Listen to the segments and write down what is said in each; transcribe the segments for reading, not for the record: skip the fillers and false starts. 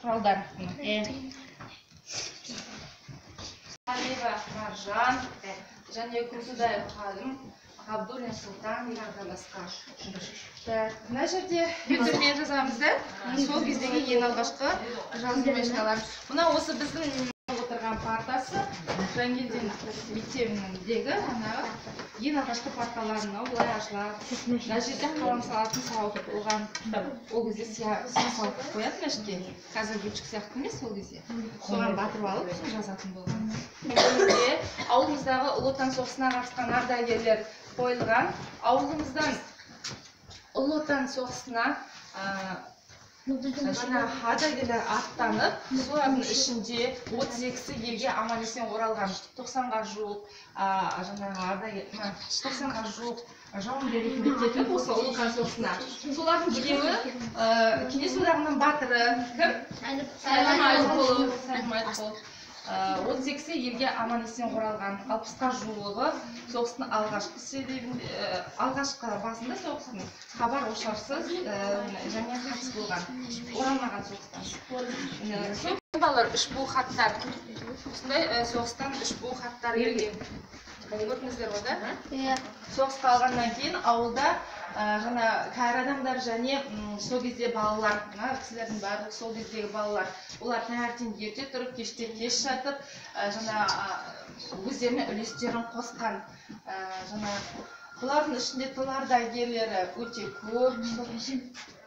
Құралдар. Алиева Маржан және Күмсудаев Ғалым, Ғабдуллин Сұлтан, тағы да басқа. Так, мына жерде компьютермен жазамыз да, сол кездегі ең алғашқы жазу машиналары. Мына осы біздің отырған партасы Жангелдин мектебіндегі жаңағы ең алғашқы парталар. Мынау былай ашылады. Мына жерде қалам салатын сауыт болған. Ол кезде сия салып қояды мына жерге. Қазір бөлшек сияқты емес ол кезде. Соған батырып алып, сосын жазатын болған. Бөлімде ауылымыздағы Ұлы Отан соғысына қатысқан ардагерлер қойылған. Ауылымыздан Ұлы Отан соғысына жаңа ардагерлер аттанып, солардың ішінде 32-сі елге аман есен оралған. 90-ға жуық жаңағы ардагер, 90-ға жуық жауынгер ретінде кетіп осы Ұлы Отан соғысына. Солардың біреуі Кеңес Одағының батыры кім? Сәлім Айтқұлов. Сәлім Айтқұлов. 32-сі елге аман есен оралған. 60-қа жуығы соғыстың алғашқы себебінде, алғашқы басында соғыстың хабар ошарсыз және қайтыс болған. Оралмаған соғыстан. Сол балалар үшбу хаттар. Осындай соғыстан үшбу хаттар келген. Көрдіңіздер ғой, да? Иә. Соғысқа алғаннан кейін ауылда жаңа кәрі адамдар және сол кезде балалар, мына кісілердің барлығы сол кездегі балалар. Олар таңертең ерте тұрып, кеште кеш жатып, жаңа өздерінің үлестерін қосқан. Жаңа бұлардың ішінде тыл ардагерлері өте көп.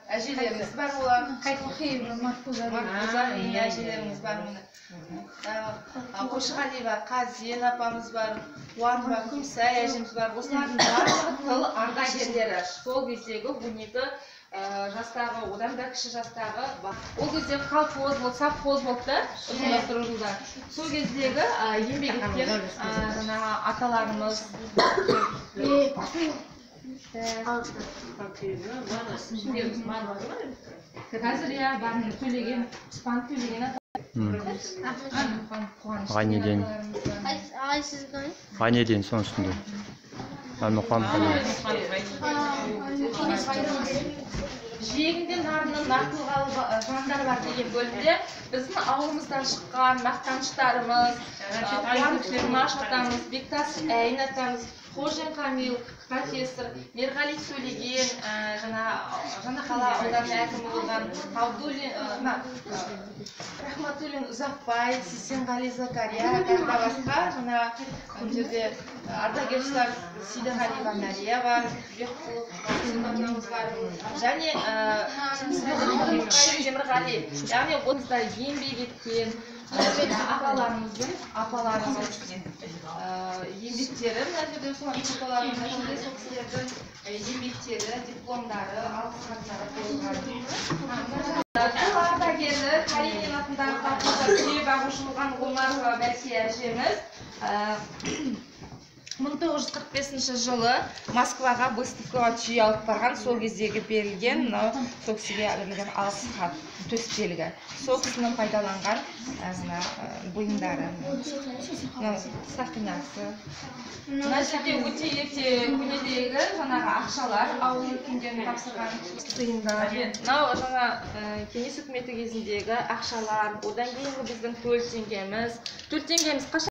Әжелеріміз бар олар. Марфуза, әжелеріміз бар міне. Қойшығалиева Қазен апамыз бар, Қуанова Күмсай әжеміз бар. Осылардың барлығы тыл ардагерлері. Сол кездегі 12 жастағы, одан да кіші жастағы. Ол кезде колхоз болды, совхоз болды да, ұйымдастыру жылдар. Сол кездегі еңбек еткен жаңағы аталарымыз. Қазір иә бәрін төлеген, Құспан төлеген ата. Ғайнеден. Ағай, сіз кім? Ғайнеден соның үстінде. Әлмұқан. Жиегінде нарының нар тұлғалы жандар бар деген бөлімде біздің ауылымыздан шыққан мақтаныштарымыз, Қуаныш Құрмаш атамыз, Бектас Әйін атамыз, Қожин Камил профессор, Мерғали Төлеген, жаңа Жаңақала ауданының әкімі болған Абдуллин, Рахматуллин Ұзақбай, Сейсенғали Закария, тағы да басқа. Жаңа мына жерде ардагершілер Сейдіғалиева Мәрия бар, Бекқұлов атамыз бар және Темірғали, яғни отызда еңбек еткен ағаларымыздың, апаларымыздың еңбектері мына жерде, фотолары мына жерде, сол кісілердің еңбектері, дипломдары, алғыс хаттары қойылған. Тыл ардагері Калинин атындағы колхозда түйе бағушы болған Омарова Бәсия әжеміз 1945 жылы Москваға выставкаға түйе алып барған, сол кездегі берілген мынау сол кісіге берілген алғыс хат, төсбелгі. Сол кісінің пайдаланған мына бұйымдары, мынау сақинасы. Мына жерде өте ерте көнедегі жаңағы ақшалар, ауыл үлкендеріне тапсырған тиындар. Мынау жаңа Кеңес үкіметі кезіндегі ақшалар, одан кейінгі біздің төл теңгеміз. Төл теңгеміз қашан